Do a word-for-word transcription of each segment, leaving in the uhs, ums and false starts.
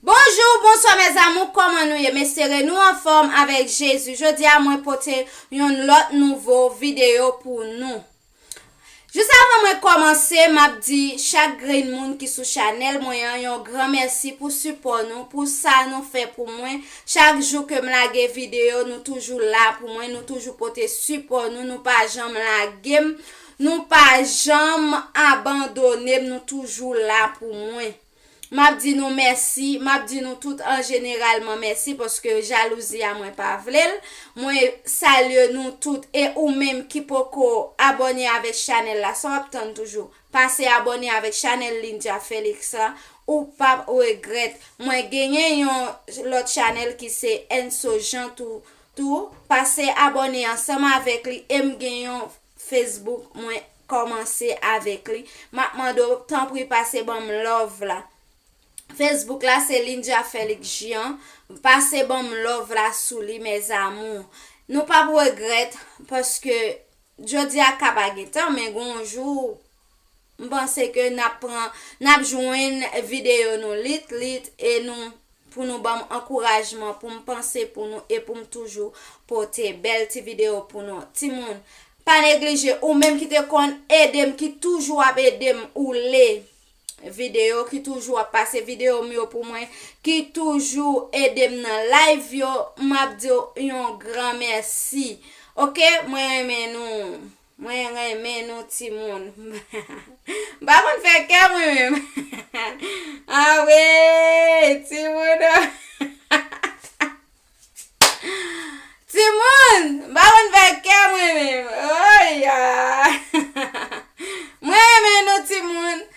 Bonjou, bonswa mes amours, kòman nou ye? M espere nou anfòm avèk Jezi. Jodi a mwen pote yon lòt nouvo videyo pou nou. Jis avan mwen kòmanse, m ap di chak grenn moun ki sou chanèl mwen an yon gran mèsi pou sipò nou, pou sa nou fè pou mwen. Chak jou ke m lage videyo, nou toujou la pou mwen, nou toujou pote sipò nou, nou pa janm lage m, nou pa janm abandone m, nou toujou la pou mwen. M ap di nou mèsi, m ap di nou tout an jeneralman mèsi paske jalouzi a mwen pa vle l. Mwen salye nou tout e ou menm ki poko abòne avèk chanèl la, sa w ap tann toujou? Pase abòne avèk chanèl Lindia Felix la, ou p ap regrèt. Mwen genyen yon lòt chanèl ki se Enso Jean tou, tou. Pase abòne ansanm avèk li e m gen yon Facebook, mwen kòmanse avèk li. M ap mande w, tanpri pase ban m love la. Facebook la se Lindia Felix Jean. Pase ban m love la sou li, mes amours. Nou p ap regrèt, paske jodi a ka pa gen tan, men gon jou, m panse ke n ap pran, n ap jwenn videyo nou lit, lit, e nou, pou nou ban m ankourajman, pou m panse pou nou, e pou m toujou pote bèl ti videyo pou nou. Timoun, pa neglije, ou menm ki te konn ede m, ki toujou ap ede m, ou le videyo, ki toujou ap pase videyo m yo pou mwen, ki toujou ede m nan live yo, m ap di w yon gran mèsi. Oke, mwen renmen nou. Mwen renmen nou timoun. M pa konn fè kè mwen menm. Awe, timoun. Timoun, m pa konn fè kè mwen menm. Oya. Mwen renmen nou timoun.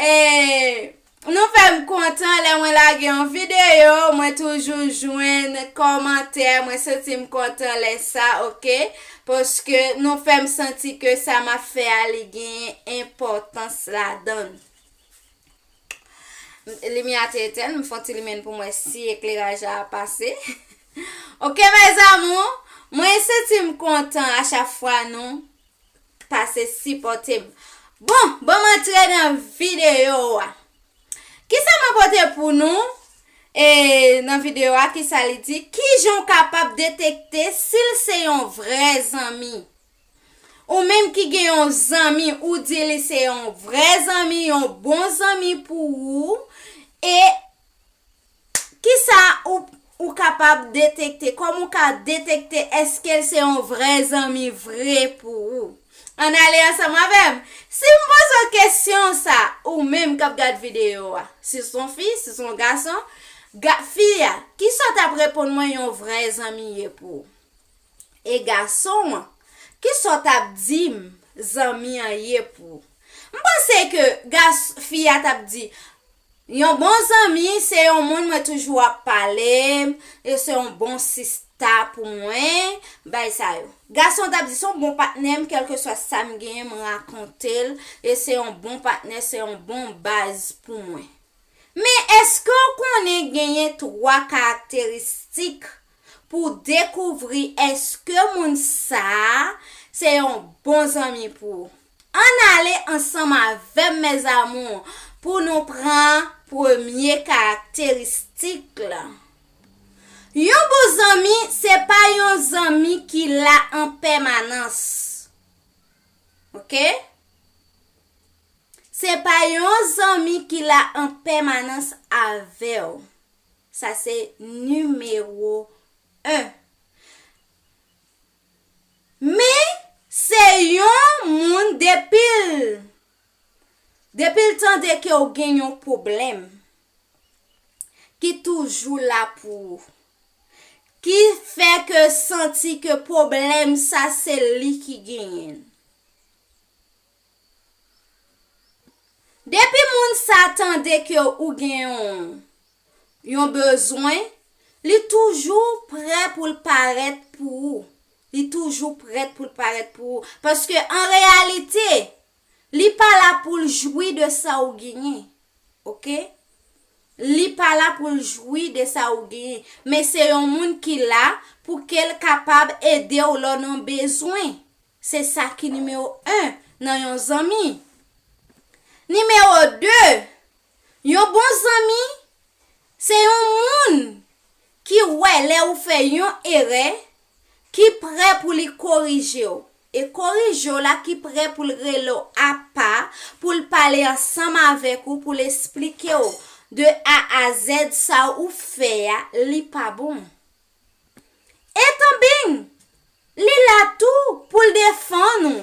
E, nou fè m kontan lè mwen lage yon videyo, mwen toujou jwenn kòmantè, mwen santi m kontan lè sa, oke? Paske nou fè m santi ke sa m ap fè a, li gen enpòtans ladan l. Limyè a te etèn, m fè yon ti limen pou mwen si ekleraj la pase. Oke, mes amours, mwen santi m kontan a chak fwa nou pase sipòte m. Bon, ban m antre nan videyo a. Kisa mwen pote pou nou? E nan videyo a, kisa li di? Kijan w kapab detekte si l se yon vrè zanmi? Ou menm ki gen yon zanmi, ou di li se yon vrè zanmi, yon bon zanmi pou ou, e kisa ou, ou kapab detekte? Kòman ou ka detekte èske l se yon vrè zanmi vre pou ou? Ann ale ansanm avè m. Si m poze w kesyon sa, ou menm k ap gad videyo a, si se yon fi, si se yon gason, ga-, fi a, kisa w t ap reponn mwen yon vrè zanmi ye pou ou? E gason an, kisa w t ap di m zanmi an ye pou ou? M panse ke gas-, fi a t ap di, yon bon zanmi se yon moun mwen toujou ap pale, e se yon bon sista pou mwen, bay sa yo. Gason t ap di, se yon bon patnè m, kèlkeswa sa m genyen, m rakonte l, e se yon bon patnè, se yon bon baz pou mwen. Men èske w konnen genyen twa karakteristik pou dekouvri èske moun sa a se yon bon zanmi pou ou? Ann ale ansanm avè m, mes amours, pou nou pran premye karakteristik la. Yon bon zanmi, se pa yon zanmi ki la an pèmanans. Oke? Se pa yon zanmi ki la an pèmanans avè w. Sa se nimewo en. Men, se yon moun depi l, depi l tande ke w gen yon pwoblèm, ki toujou la pou ou, ki fè ke santi ke pwoblèm sa se li ki genyen l. Depi moun sa tande ke ou gen yon, yon bezwen, li toujou prè pou l parèt pou ou. Li toujou prèt pou l parèt pou ou. Paske an reyalite, li pa la pou l jwi de sa ou genyen. Oke? Li pa la pou l jwi de sa ou genyen. Men se yon moun ki la pou ke l kapab ede w lè w nan bezwen. Se sa ki nimewo en nan yon zanmi. Nimewo de, yon bon zanmi, se yon Lè ou fè yon erè, ki prè pou li korije w. E korije w la ki prè pou l rele w apa, pou l pale ansanm avèk ou, pou l esplike w de A a Z sa ou fè a, li pa bon. E tanbin, li la tou pou l defann ou,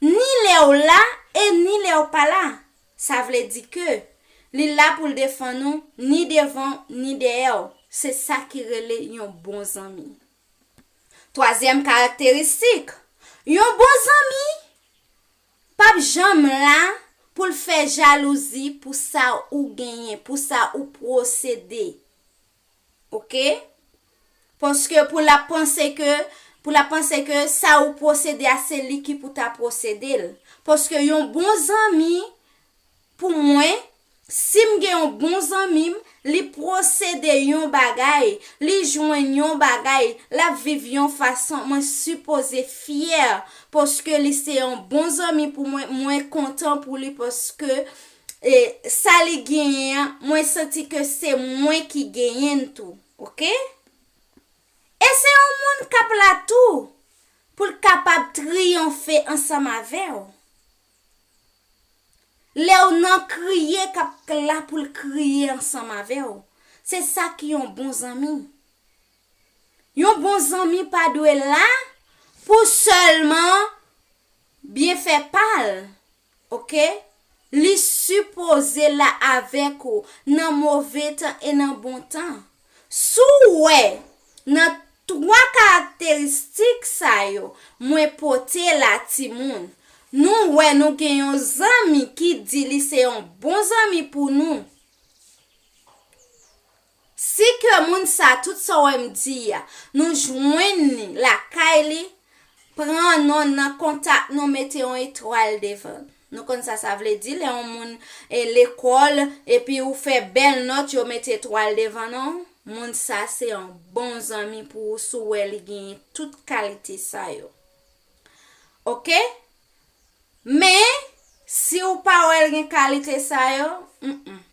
ni lè w la e ni lè w pa la. Sa vle di ke li la pou l defann ou, ni devan w, ni dèyè w. Se sa ki rele yon bon zanmi. Twazyèm karakteristik, yon bon zanmi p ap janm la pou l fè jalouzi pou sa ou genyen, pou sa ou posede. Oke? Paske pou l ap panse ke, pou l ap panse ke sa ou posede a se li ki pou ta posede l. Paske yon bon zanmi, pou mwen, si m gen yon bon zanmi m, li posede yon bagay, li jwenn yon bagay, l ap viv yon fason, mwen sipoze fyè paske li se yon bon zanmi pou mwen, mwen kontan pou li paske e, sa li genyen an, mwen santi ke se mwen ki genyen l tou, oke? E se yon moun k ap la tou pou l kapab triyonfe ansanm avè w. Lè w nan kriye, k ap la pou l kriye ansanm avè w. Se sa ki yon bon zanmi. Yon bon zanmi pa dwe la pou sèlman byenfè pa l, oke? Li sipoze la avèk ou nan move tan e nan bon tan. Si w wè nan twa karakteristik sa yo mwen pote la, timoun, nou wè nou gen yon zanmi ki di li se yon bon zanmi pou nou. Si ke moun sa, tout sa w wè m di a, nou jwenn li lakay li, pran non nan kontak nou, mete yon etwal devan. Nou konn sa sa vle di, lè yon moun e lekòl, epi ou fè bèl nòt, yo mete etwal devan non. Moun sa se yon bon zanmi pou ou si w wè li genyen tout kalite sa yo. Oke? Men, si w pa wè l gen kalite sa yo, mm, mm.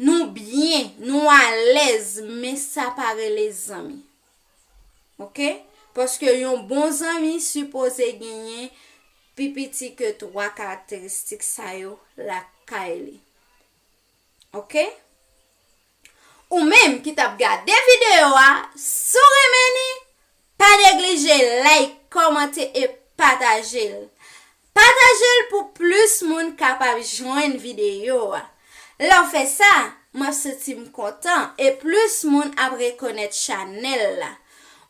Nou byen, nou alèz, men sa pa rele zanmi. Oke? Paske yon bon zanmi sipoze genyen pi piti ke twa karakteristik sa yo lakay li. Oke? Ou menm ki t ap gade videyo a, si w renmen li, pa neglije like, kòmante e pataje l. Pataje l pou plis moun kapab jwenn videyo a. Lè w fè sa, m ap santi m kontan e plis moun ap rekonèt chanèl la.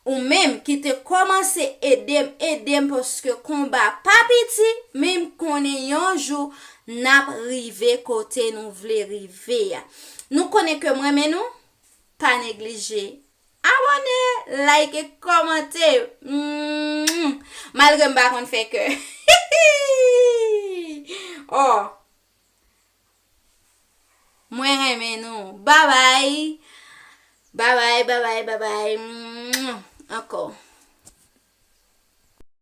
Ou menm ki te kòmanse ede m, ede m paske konba pa piti, men m konnen yon jou n ap rive kote nou vle rive a. Nou konnen ke m renmen nou, pa neglije abòne, like e kòmante. Mm. Malgre m pa konn fè kè. Oh. Mwen renmen nou. Babay. Babay, babay, babay. Ankò.